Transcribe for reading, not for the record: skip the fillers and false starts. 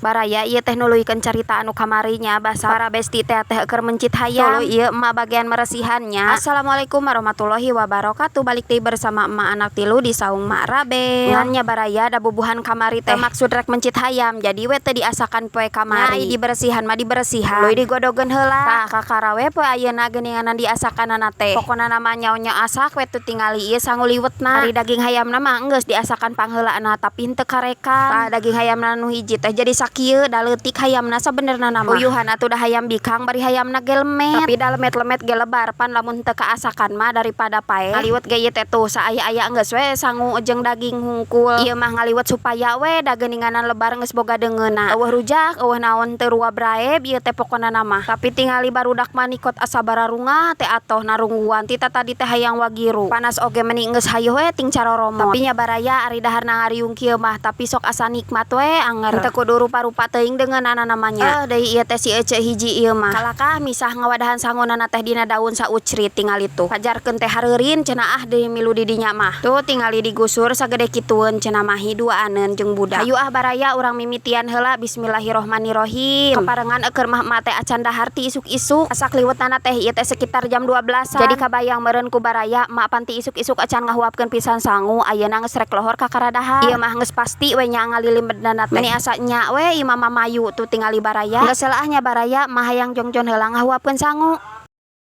Baraya ieu teh nuluykeun carita anu kamari nya basa para besti teh teh keur mencit hayam. Tuluy ieu emak bagian meresihan nya. Assalamualaikum warahmatullahi wabarakatuh. Balik deui bersama emak anak tilu di saung Mak Rabel. Ngan nya baraya da bubuhan kamari teh maksud rek mencit hayam jadi we teu diasakan poe kamari. Nya diberesihan mah diberesihan. Tuluy digodogeun heula. Tah kakara we poe ayeuna geuninganan diasakanana teh. Pokona mah nyaho asak we tuh tingali ieu sangu liwetna. Ari daging hayamna mah enggeus diasakan pangheulana tapi henteu karekam. Tah daging hayamna nu hiji teh jadi sakieu da leutik hayamna sabenerna mah. Uyuhan atuh da hayam bikang bari hayamna ge lemet. Tapi da lemet-lemet ge lebar pan lamun teu kaasakan mah daripada paeh. Ngaliwet ge ieu teh tuh saaya-aya enggeus we sangu jeung daging hungkul. Ieu mah ngaliwet supaya we da geuninganan lebar geus boga deungeunna. Eueuh rujak eueuh naon teu ruab raeb ieu teh pokona mah. Tapi tingali barudak mah nikot asa bararungah teh atoh narungguan ti tatadi teh hayang wagiru. Panas oge meni geus hayoh we ting caroromot. Tapi nya baraya ari daharna ngariung kieu mah tapi sok asa nikmat we anger. Henteu kudu rupa-rupa teuing deungeunana namanya. Deui ieu teh si ece hiji ieu mah. Kalakah misah ngawadahan sangunana teh dina daun saucrit tingali tuh. Pajarkeun teh hareurin cenah ah deui milu di dinya mah. Tuh tingali digusur sagede kitueun cenah mahi duaaneun jeung budak. Hayu ah baraya urang mimitian heula bismillahirrohmanirrohim. Kaparengan eukeun mah emak teh acan dahar ti isuk-isuk. Asak liwetnana teh ieu teh sekitar jam 12-an. Jadi kabayang meureun ku baraya emak pan ti isuk-isuk acan ngahuapkeun pisan sangu ayeuna geus rek lohor kakara dahar. Ieu mah geus pasti we nya ngalilimedna teh. Meni asa nya we imah mamayu tuh tingali baraya. Geus heula ah nya baraya mah hayang jongjon heula ngahuapkeun sangu.